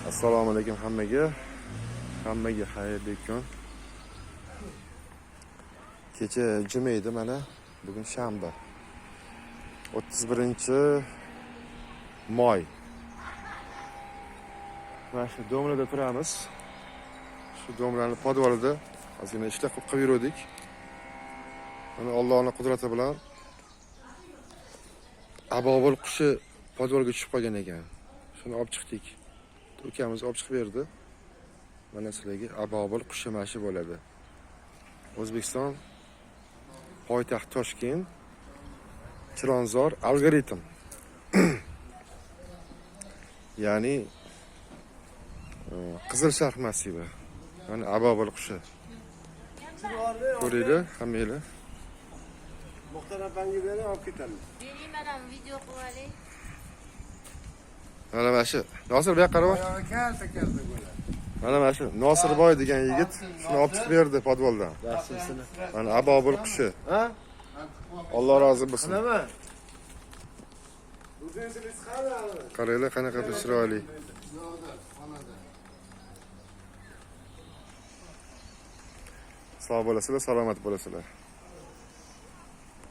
Assalomu alaykum hammaga. Hammaga xayrli kun. Kecha juma edi mana, bugun shanba. 31-moy. Mana shu domlada turamiz. Shu domlani podvalida ozgina ishlar qilib yuruvdik. Mana Allohning qudrati bilan abobil qushi podvalga tushib qolgan ekan. Shuni olib chiqdik. Ukamiz olib chiqib berdi. Mana sizlarga abobil qushi mana shu bo'ladi. O'zbekiston poytaxt Toshkent, Chilonzor algoritm. Ya'ni Qizil Sharq massivi. Mana abobil qushi. Ko'ringlar, hammanglar. Muxtor opangga bering, olib ketamiz. Bering, mana video qilib oling. Mana shu. Nosir, bu yoqqa qarab. Oyog'i kalta kalta bo'ladi. Mana shu Nosirboy degan yigit shuni olib chiqib berdi podvaldan. Yaxshisini. Mana abobil qushi. Ha? Alloh rozi bo'lsin. Nima? O'zingiz qani? Qaranglar, qanaqa bir chiroyli. Sog' bo'lasizlar, salomat bo'lasizlar.